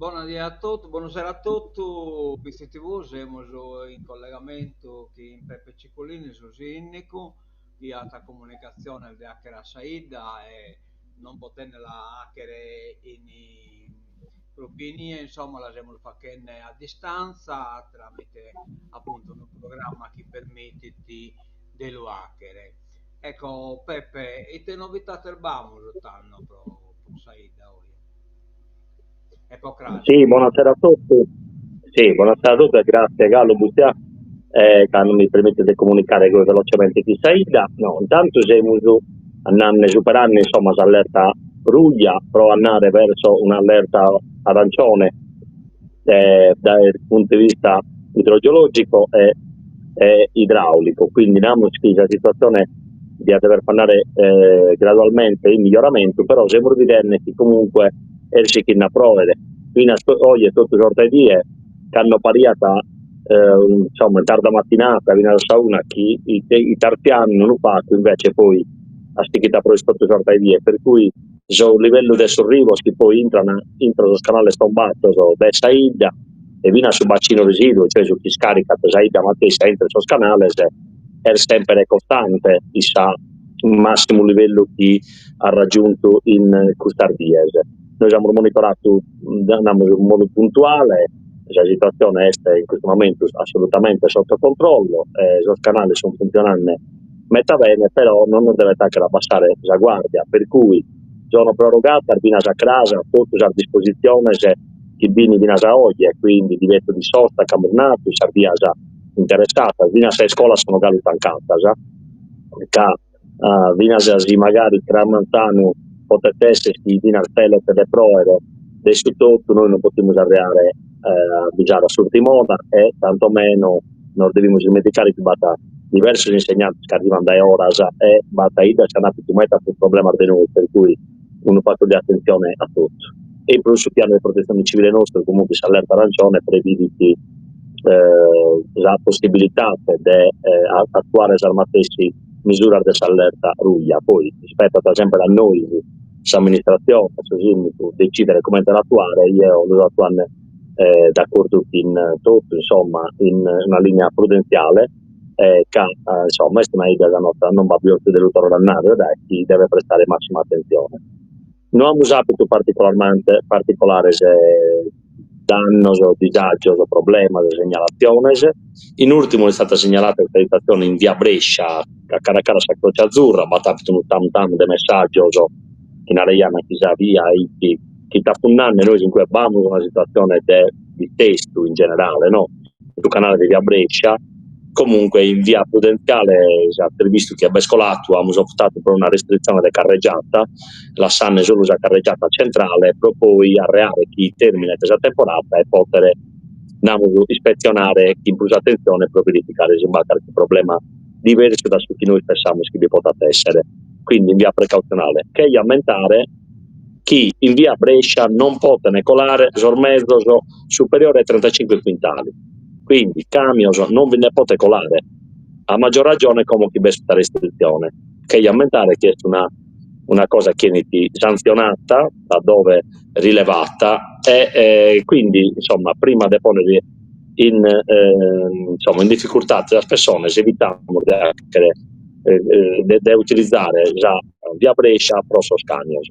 Bona die a totu, bonasera a totu, Bitzi TV, semus in collegamentu chin Peppe Cicolini, su sìndicu, chi at comunicatziones de 'achere a sa 'idda e non potende la 'achere in propriu inie, insomma, la semus fachende a distantza tramite appuntu unu programma chi permitit de lu 'achere. Ecco Peppe, ite novidades b'amus tando pro sa 'idda oje? E pro cras. Sì, buonasera a tutti. Sì, buonasera a tutti e grazie galu Bustià eh, ca mi permette de comunicare goi velocemente chin sa 'idda. No, intantu semus andande superande insomma s'allerta ruja pro andare verso un'allerta arancione eh, dal punto di vista idrogeologico e, e idraulico, quindi namus chi sa situazione diat dever andare eh, gradualmente in miglioramentu, però semus bidende chi comunque est sighende a proere, finas oje totu sorta 'e die, cando pariat eh, insomma in tarda mattinata, finas a sa una, chi 'it artziande unu pagu, invece poi at sighidu a proer totu sorta 'e die, per cui su livellu de sos rivos chi poi intran intro sos canales tombados de sa 'idda e finas su bacino residuo, cioè su chi iscaricat sa 'idda matessi a intro 'e sos canales, est sempre costante in sa massimu livellu chi at raggiuntu in custas dies. Nois amus monitoradu, namus, in modu puntuale, sa situazione est in custu momentu assolutamente sotto controllo, sos canales sunt funtzionende meta bene, però non nos devet fagher abbassare sa guardia, per cui sono prorogadas finas a cras totu sas dispositziones chi b'in finas a oje, quindi divieto di sosta ch'amus nadu, sas vias interessadas, finas sas iscolas sono galu tancadas, ca finas si magari cras manzanu potet esser chi finas felet de proere de su totu, nois non potimus arreare a avvisare a s'urtima ora e tantomeno nos devimus ismenticare chi b'at diversos insegnantes chi arrivant dae oras e b'at 'iddas chi ant apidu meda prus problemas de nois, per cui unu pagu de atentzione a totu. E in prus su pianu de protetzione civile nostru comunque s'allerta arancione previdit sa possibilidade de atuare sas matessi misuras de s'allerta ruja, poi ispetat semper a nois s'amministratzione, a su sindicu, decidere comente l'atuare, eo lu so atuande d'acordu chin totu, insomma, in una linea prudentziale, ca insomma est una 'idda sa nostra, non b'at bisonzu de lu torrare a narrer, dai, chi devet prestare massima atentzione. No amus apidu particularmente particulares dannos, disagios, problemas, segnalatziones. In urtimu est istada segnalada custa situatzione in via Brescia, a cara a cara a sa Croce Azzurra, b'at apidu unu tam tam de messàgios chi naraiant chi sa via 'it chi 'it afundende, nois in cue b'amus una situatzione de dissestu in generale no, in su canale de via Brescia, comunque in via prudentziale s'at previstu chi b'est coladu, amus optadu pro una restritzione de carregiata, lassende solu sa carregiata centrale pro poi arreare chi terminet sa temporada e poter, namus, ispetzionare chin prus atentzione pro verificare si b'at carchi problema diversu da su chi nois pensamus chi bi potat essere, quindi in via precautzionale. Cherio ammentare chi in via Brescia non poten colare sos mezos superiore ai trentacinque quintali, quindi camios non bi nde potet colare, a maggior ragione como chi b'est custa restritzione. Cherio ammentare chi est una una cosa chi 'enit santzionata laddove rilevata e quindi insomma prima de ponnere in insomma in difficultade sas pessones evitamus de 'achere de utilizare sa via Brescia pro sos camios.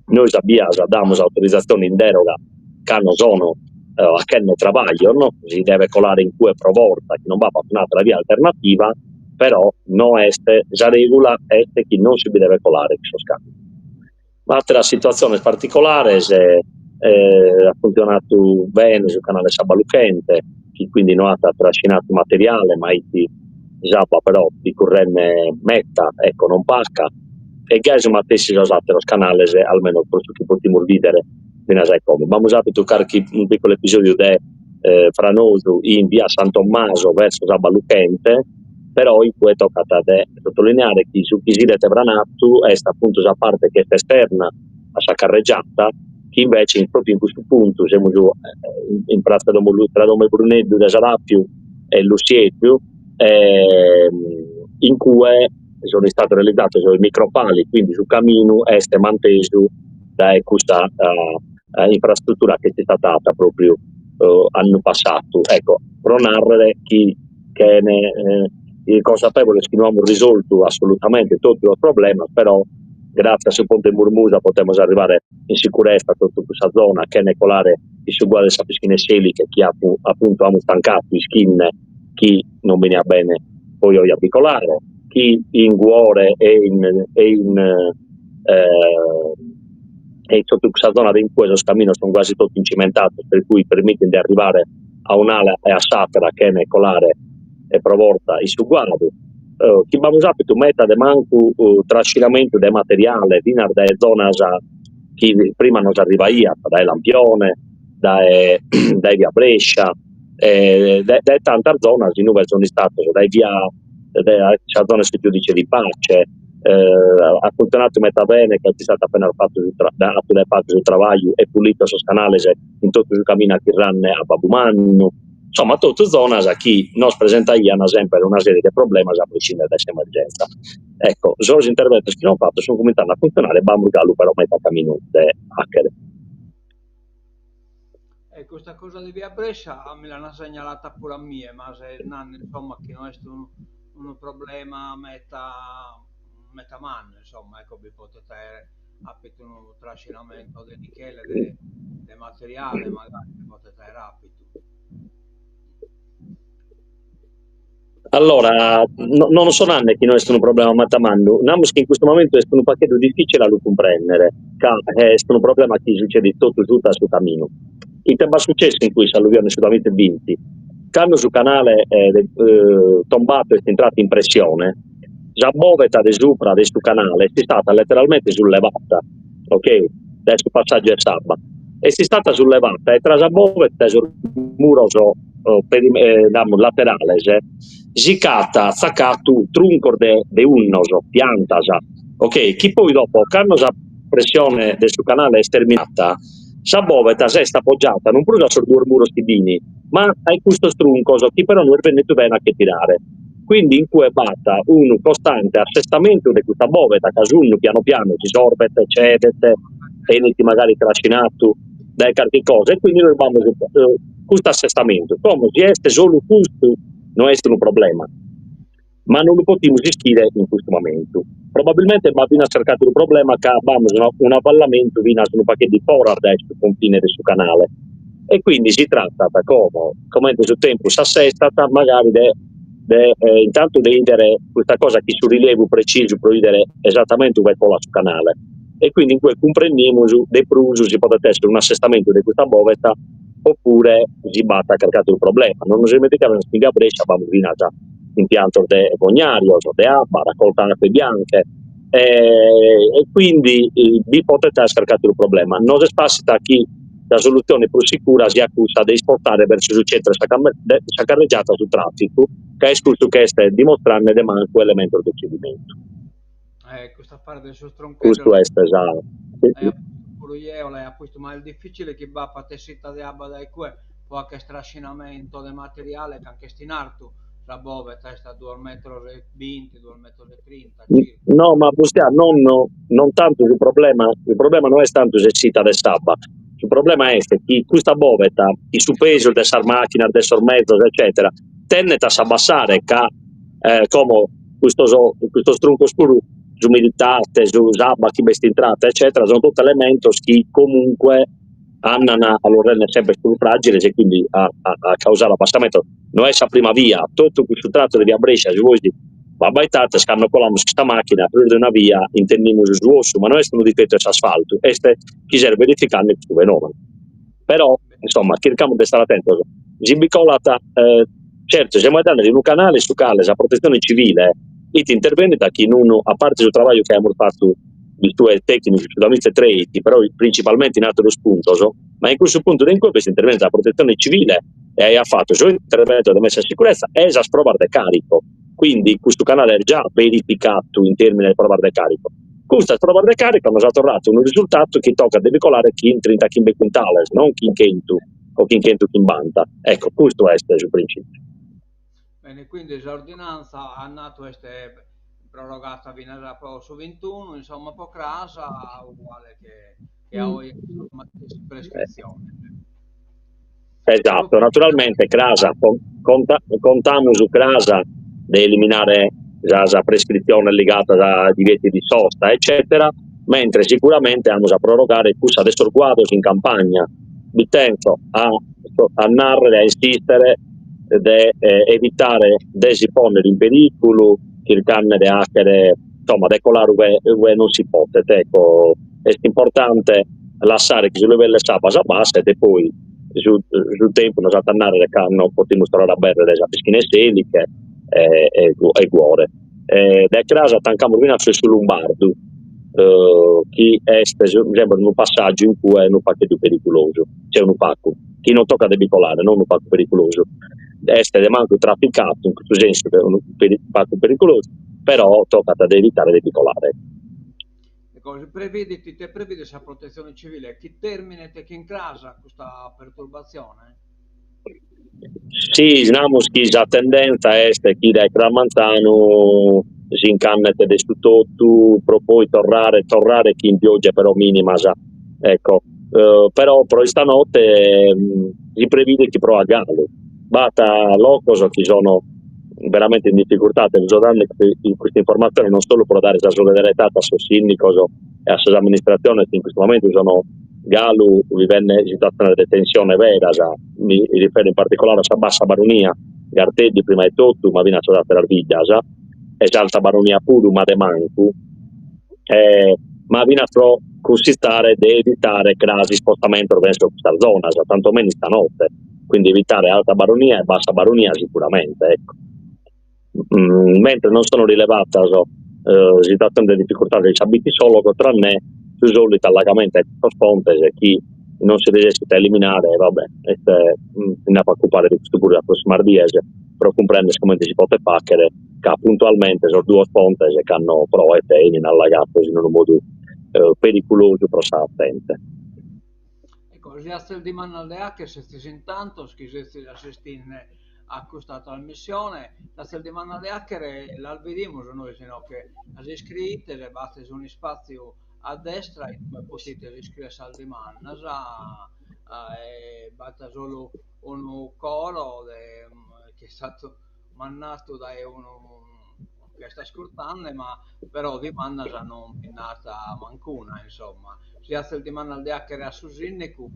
Nois a bias damus autorizatzione in deroga cando sono 'achende trabaglios no, si devet colare in cue pro fortza chi non b'apat un'atera via alternativa, però no est sa regula est chi non si bi devet colare chin sos camios. Ateras situatziones particulares at funtzionadu bene su canale S'Abba Luchente, chi quindi no at trascinadu materiale ma 'it s'abba però fit currende meta, ecco, non paca, e gai su matessi sos ateros canales, almeno pro su chi potimus bidere finas a como. B'amus apidu carchi unu piccolo episodiu de franosu in via San Tommaso verso s'Abba Luchente, però in cue tocat de sottolineare chi su chi si 'idet franatu est appuntu sa parte chi est esterna a sa carregiata, chi invece in propriu in custu puntu semus in pratza domo tra domo 'e Bruneddu de Sarapiu e Lussieddu in cue sono istados realizados sos micropali, quindi su caminu est mantesu dae custa. infrastruttura chi est istada 'ata propriu annu passadu, ecco, pro narrer chi chene consapevoles chi no amus risoltu assolutamente totu sos problemas, però gratzias a su ponte Murmusa potemus arrivare in sicurezza a totu cussa zona chene colare in su guadu 'e sa pischina 'e s'Eliche chi apuntu amus tancadu ischinde chi non beniat bene poi oje a bi colare, chi in Guore e in e in e in totu cussa zona de in cue sos caminos sun quasi totu incimentados per cui permitin de arrivare a un'ala e a s'atera chene colare e pro borta in su guadu, chi b'amus apitu meta de mancu trascinamentu de materiale finas dae zonas chi prima nos arrivaiat, dae Lampione, dae dae via Brescia e dae tantas zonas in ue sun istados, dae via dae sa zona 'e su giudice di pace, at funtzionadu meta bene ca est istadu appena fatu su atu dae pagu su trabagliu e pulidos sos canales in totu su caminu achirrande a Babbu Mannu, insomma totu zonas chi nos presentaian semper una serie de problemas a prescindere dae s'emergenza. Ecco, sos interventos chi nos fatu sun cumintzande a funtzionare, b'amus galu però meta caminu de 'achere. E custa cosa de via Brescia mi l'an segnalata puru a mie, ma ses nande insomma chi no est unu unu problema meta meta mannu, insomma, ecco bi potet aer apitu unu trascinamento de nichele de de materiale magari bi potet aer apitu. Allora, no non so nande chi no est unu problema meta mannu, namus chi in custu momentu est unu pagheddu dificile a lu cumprendere, ca est unu problema chi sucedit totu suta a su caminu. Ite b'at sucessu in cuss'alluvione 'e su duamilla e binti? Cando su canale tombatu est intratu in pressione, sa boveta de supra de su canale est istada letteralmente sullevata, ok, dae su passaggiu 'e s'abba, est istada sullevata e tra sa boveta e sos muros namus laterales si ch'at tzacatu truncos de de 'unnos, piantas, ok, chi poi dopo cando sa pressione de su canale est terminata, sa boveta s'est appoggiata non prus a sos duos muros chi b'in, ma a custos truncos chi però no est bennidu bene a che tirare. Quindi in cue b'at unu costante assestamentu de custa boveta ca s'unnu pianu pianu si sorbet, cedet, 'enit magari trascinatu dae carchi cosa e quindi nois b'amus custu assestamentu. Como si est solu custu no est unu problema, ma non lu potimus ischire in custu momentu. Probabilmente b'at finas carchi ateru problema ca b'amus un'avallamentu finas unu pagheddu foras dae su confine de su canale e quindi si tratat como, comente su tempus s'assestat, magari de de intantu de 'idere custa cosa chin su rilievu precisu pro 'idere esattamente ue colat su canale e quindi in cue cumprendimus de prus si podet essere un'assestamentu de custa boveta oppure si b'at carchi ateru problema. Non nos ismentigamus chi in via Brescia b'amus finas impiantos de fognarios, de abba, raccolta acque bianche e quindi bi potet esser carchi ateru problema. Nos est passida chi sa solutzione prus sicura siat cussa de ispostare versu su centru de sa carregiata su tràficu, ca est cussu chi est dimostrande de mancu elementos de cedimentu. Eh, custa parte de sos troncheddos Custu est sa... Puru jeo l'aia postu, ma est difficile chi b'apat essida de abba dae cue po 'acher trascinamento de materiale ca nch'est in artu sa boveta, est a duos metros e binti, duos metros e trinta circa. No, ma Bustià, non, non tantu su problema, su problema no est tantu s'essida de s'abba, su problema est chi custa boveta, chi su pesu de sas macchinas, de sos mezos, eccetera, tendet a s'abbassare ca como custos custos truncos puru, s'umididade, su s'abba chi b'est intrata, eccetera, sono totu elementos chi comunque andan a los render sempre prus fragiles e quindi a a causare abbassamento. No est sa prima via, totu cussu tratu de via Brescia, si vois b'abbaitates, cando colamus cun sa macchina prus de una via intendimus su 'ossu, ma no est unu difetu 'e s'asfaltu, est chi s'est verificande custu fenomenu. Però, insomma, chircamus de istare atentos, si bi colat, certu semus faeddende de unu canale su cale sa protetzione civile it intervennida chin unu, a parte su trabagliu chi aiamus fatu in su tecnicu, su duamilla e treighi, però principalmente in ateros puntos, ma in cussu puntu de in cue b'est intervennida sa protetzione civile e aiat fatu su intervento de messa in sicurezza e sas provas de carico, quindi custu canale est già verificatu in termine de provas de carico. Custas provas de carico nos at torratu unu risultatu chi tocat de bi colare chin trintachimbe quintales, non chin chentu o chin chentuchimbanta. Ecco, custu est su principiu. Bene, quindi s'ordinantza at natu est prorogata finas a su vintunu, insomma po cras, uguale che. Che a oe sas matessi prescritziones. Esatto, naturalmente cras conta, contamus cras de eliminare sas prescritziones ligadas a divieti di sosta eccetera, mentre sicuramente amus a prorogare cussa de sos guados in campagna, bi tenzo a a narrere, a insistere de evitare de si ponnere in periculu chircande de 'achere, insomma, de colare ue ue non si potet, ecco, est importante lassare chi su livellu 'e s'abba s'abbasset e poi su su tempus nos at a narrere cando potimus torrare a aberrere sa pischina 'e s'Eliche e e e guore. Dae cras tancamus finas su 'e su Lumbardu chi est sempre unu passaggiu in cue unu pagheddu periculosu, cioè unu pagu, chi non tocat de bi colare, non unu pagu periculosu, est de mancu traficadu in custu sensu de unu pagu periculosu, però tocat de evitare de bi colare. Ecco, si previdit, ite previdit sa protetzione civile chi terminet chin cras custa perturbatzione? Si, namus chi sa tendentza est chi dae cras manzanu si nch'andet de su totu pro poi torrare torrare chin pioggia però minimas, ecco, però pro istanotte si previdit chi proat galu, b'at locos chi sono veramente in difficultade, so dande custa informatzione non solu pro dare sa solidariedade a sos sindicos e a sas amministratziones chi in custu momentu sono galu vivende situatziones de tensione veras, mi rifero in particolare a sa Bassa Baronia, Garteddi prima 'e totu, ma finas sas àteras biddas, e s'Alta Baronia puru, ma de mancu, ma finas pro cunsizare de evitare cras ispostamentos verso custas zonas, tantomeno istanote, quindi evitare Alta Baronia e Bassa Baronia sicuramente, ecco. Mentre non sono rilevatas situatziones de dificultade in sa Bitti-Sologo, tranne su solitu allagamento 'e sos pontes chi non si resessit a eliminare e va bè, est mi nd'apo a ocupare de custu puru sas prossimas dies pro cumprender comente si potet fagher ca puntualmente sos duos pontes cando proet 'enin allagados in unu modu periculosu pro sa zente. Ecco, si azes dimandas de 'achere sezis in tantos chi sezis assistinde a custa trasmissione, si azes dimandas de 'achere las bidimus nois inoghe, las iscriites e b'azes un'ispatziu a destra inue potites iscriere sas dimandas e b'at solu unu coro de chi est istadu mandadu dae unu chi est ascurtende ma però dimandas non bi nd'at mancuna insomma. Si azes dimandas de 'achere a su sindicu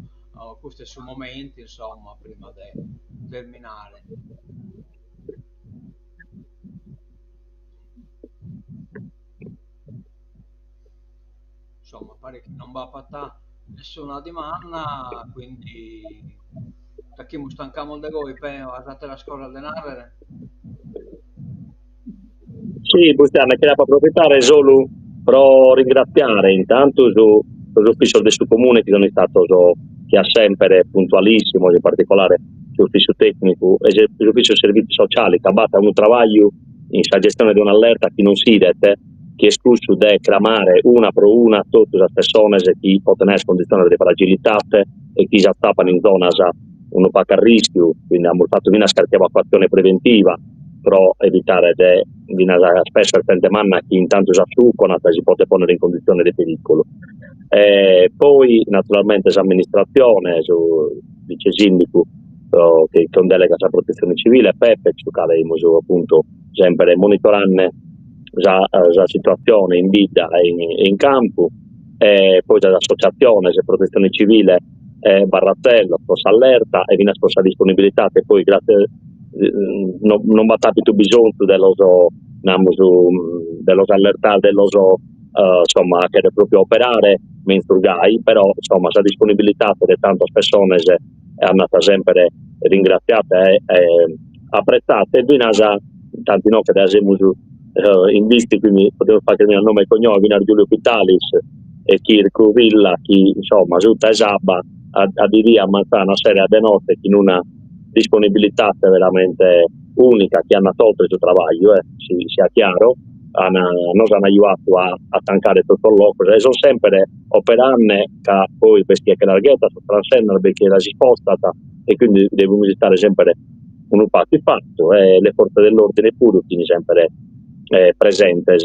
custu est su momentu insomma prima de terminare. Insomma paret chi non b'apat nessuna dimanda quindi tachimus tancamus de goi Peo as ateras cosas de narrere? Si, Bustianu, e cheria approfitare solu pro ringraziare intantu su sos ufiscios de su Comune chi sono istados che a sempre puntualissimos, in particolare s'ufisciu tecnicu e s'ufisciu servizi sociali ca b'at unu trabagliu in sa gestione de un'allerta chi non s'idet, chi est cussu de cramare una pro una totu sas pessones chi poten aer conditziones de fragilitate e chi s'atzapan in zonas unu pagu a rischiu, quindi amus fatu finas carchi evacuatzione preventiva pro evitare de finas spesso est zente manna chi intantu s'assuconat e si podet ponnere in conditzione de periculu. E poi naturalmente s'amministratzione, su vice sindicu chi cun delega sa protetzione civile Peppe, su cale imus appuntu sempre monitorande sa sa situatzione in bidda e in in campu e poi sas associatziones protetzione civile e Barratzello pro s'allerta e finas pro sa disponibilidade poi gratzie no non b'at apidu bisonzu de los namus de los allertare de los insomma 'achere propriu operare menzus gai però insomma sa disponibilidade de tantas pessones andat sempre ringratziata e apretzata e finas tanti inoghe dda semus in vista quindi podemus fagher finas nome e cognome finas Giulio Pittalis e Chircu Villa chi insomma suta 'e s'abba a de die a manzanu a sera e a de notte chin una disponibilidade veramente unica chi andat oltre su trabagliu eh si sia chiaro an nos an ajuadu a a tancare totu sos locos e sun sempre operande ca poi b'est chie che las ghetat sas transennas b'est chie las ispostat e quindi devimus istare sempre unu pagu ifatu e le forze dell'ordine puru fin sempre presentes.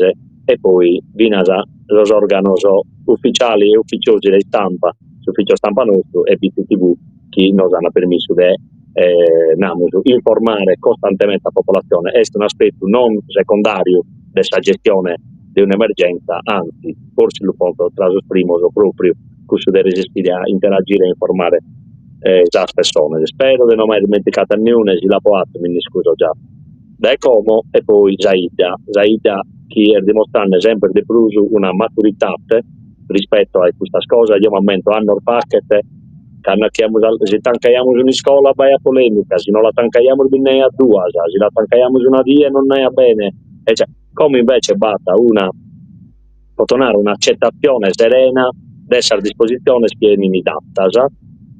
e poi finas sos organos ufficiali e ufficiosi de istampa, s'ufficio stampa nostru e BTTV chi nos an permissu de namus informare costantemente sa popolatzione, est un'aspetu non secondàriu de sa gestione de un'emergentza, anzi forsis lu ponzo tra sos primos pròpriu cussu de resistire a interagire e informare sas pessones. Spero de no m'aer ismenticatu a niune, si l'apo 'atu mi nd'iscuso già dae como e poi sa 'idda, sa 'idda chi est dimostrande semper de prus una maturitate rispetto a custas cosas, jeo m'ammento annos faghet cando 'achiamus si tancaiamus un'iscola b'aiat polemica, si no la tancaiamus bi nd'aiat duas, si la tancaiamus una die non andaiat bene, eccetera. Como invece b'at una, poto narrer, un'accettazione serena de sas dispositziones chi 'enin datas,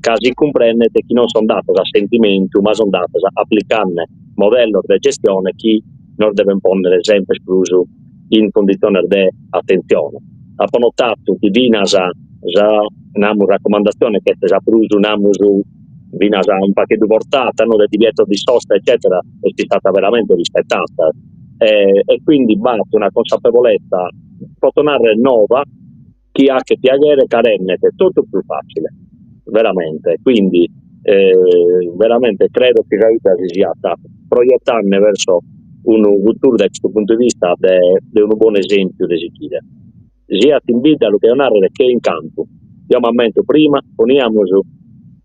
ca si cumprendet chi non son datas a sentimentu, ma son datas aplicande modellos de gestione chi nos deven ponnere semper prus in conditziones de atentzione. Apo notatu chi finas sa, namus, racumandatzione chi est sa prus, namus, finas unu pagheddu fortzata, no, de divieto di sosta eccetera, est istata veramente rispetata e quindi b'at una consapevolezza, poto narrer, nova chi 'achet piaghere ca rendet totu prus facile, veramente, quindi veramente credo chi sa 'idda si siat proiettande verso unu futuru dae custu puntu de vista de de unu bonu esempiu de sighire, siat in bidda lu cherio narrer che in campu, jeo m'ammento prima poniamus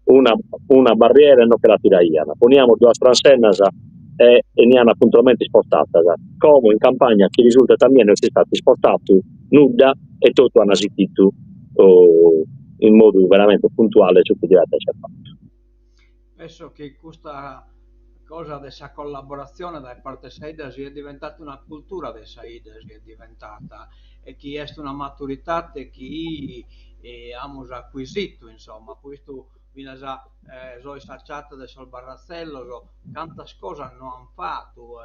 una una barriera e no che la tiraian, poniamus duas transennas e 'enian puntualmente ispostatas, como in campagna chi risultat a mie no est istatu ispostatu nudda e totu an sighitu in modu veramente puntuale su chi deviat esser fatu. Penso chi custa cosa de sa collaboratzione dae parte 'e sa 'idda siat diventata una cultura de sa 'idda siat diventata e chi est una maturidade chi amus acuisitu insomma, apo 'istu finas so in sa chat de sos barratzellos cantas cosas no an fatu,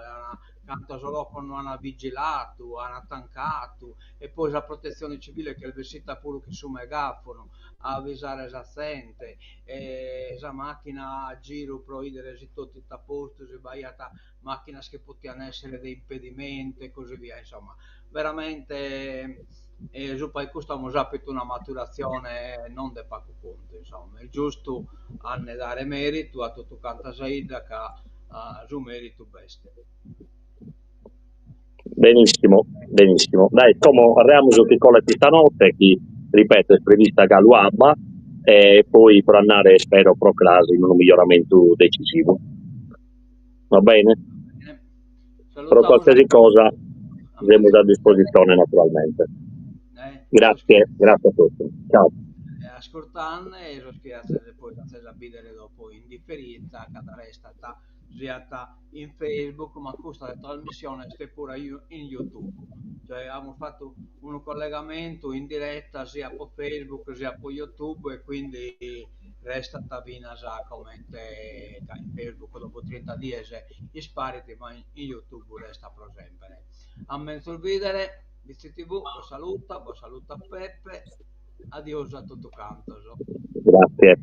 cantos locos no an vigilatu, an tancatu e poi sa protetzione civile ch'est bessita puru chin su megafonu a avisare sa zente e sa macchina a giru pro 'idere si totu 'it a postu, si b'aiat macchinas chi potian essere de impedimentu e così via, insomma veramente supra 'e custu amus apitu una maturatzione non de pagu contu, insomma, est giustu a nde dare meritu a totu canta sa 'idda ca su meritu b'est. Benissimo, benissimo. Dai, como arreamus chi colet istanotte, chi, ripeto, est prevista galu abba, e poi pro andare, spero, pro cras in unu miglioramentu decisivu. Va bene? Pro qualsiasi cosa semus a disposizione naturalmente. Grazie, grazie a tutti. Ciao. Ascurtande sos chi azes poi azes a bidere dopo in differita ca restat siat in Facebook ma custa trasmissione est puru in YouTube, cioè amus fatu unu collegamentu in diretta sia po Facebook sia po YouTube e quindi restat finas comente ca in Facebook dopo trinta dies isparit ma in YouTube restat pro sempre. A menzus bidere, BCTV bos salutat, bos salutat Peppe, adiosu a totu cantos. Grazie.